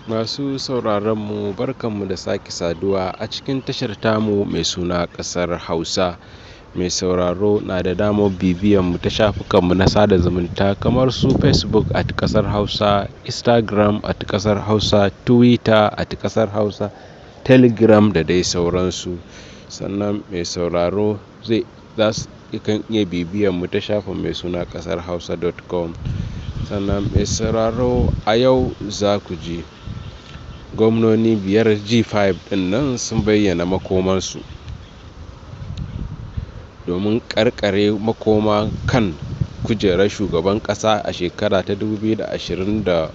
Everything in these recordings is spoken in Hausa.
Masu sauraronmu, barkanmu da sake saduwa a cikin tashar tamu mai suna Ƙasar Hausa. Mai sauraro na da damar bibiyan mu ta shafukanmu na sada zumunta kamar su Facebook @ƙasarhausa, Instagram @ƙasarhausa, Twitter @ƙasarhausa, Telegram da dai sauransu. Sannan mai sauraro zai za su kan iya bibiyan mu ta shafin mai suna ƙasarhausa.com. Sannan mai sauraro, a yau za ku ji gwamnoni biyar G5 ɗin nan sun bayyana makomansu domin karkare makoma kan kujerar shugaban ƙasa a shekara ta 2023.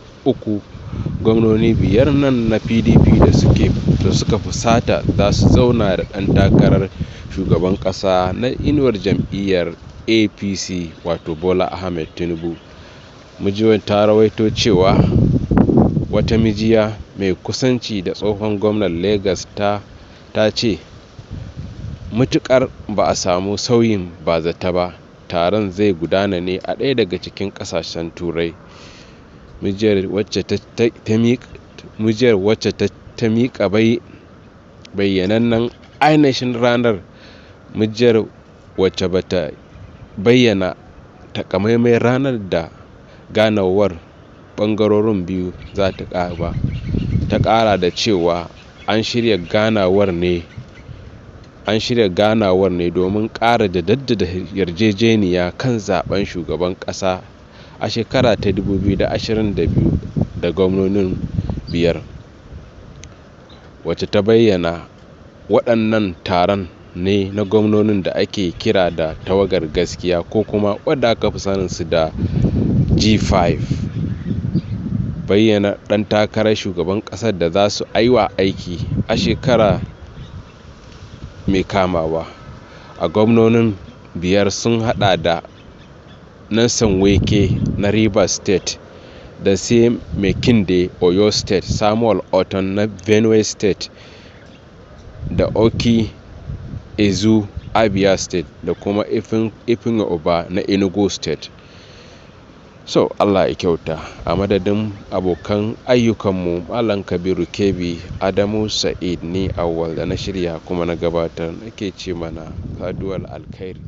Gwamnoni biyar nan na PDP da suke da suka fusata za su zauna da ɗan takarar shugaban ƙasa na inuwar jam'iyyar APC, wato Bola Ahmed Tinubu. Majiyar ta rawaito cewa wata majiya mai kusanci da tsohon gwamnan Lagos ta ce mutukar ba a samu sauyin bazata ba, taron zai gudana ne a ɗaya daga cikin ƙasashen Turai. Majiyar wacce ta miƙa bayyanannen ainihin ranar, majiyar wacce ba ta bayyana takamaiman ranar da ganawar bangarorin biyu za ta ba, ta kara da cewa an shirya ganawar ne domin kara jaddada yarjejeniya kan zaben shugaban kasa a shekara ta 2022 da gwamnonin biyar. Wacce ta bayyana waɗannan taron ne na gwamnonin da ake kira da tawagar gaskiya, ko kuma wadda aka fi sanin su da G5, bayyana ɗan takarar shugaban ƙasar da za su aiwa aiki a shekara mai kamawa. A gwamnonin biyar sun hada da Nyesom Wike na Rivers State, da Seyi Makinde Oyo State, Samuel Ortom na Benue State, da Okey Ezo Abia State, da kuma Ifeanyi Ubah na Enugu State. So Allah ya kyauta. A madadin abokan ayyukanmu, Malam Kabiru Kebi, Adamu Sa'id, ni Awwal da na shirya kuma na gabatar nake ce mana saduwar alkhairi.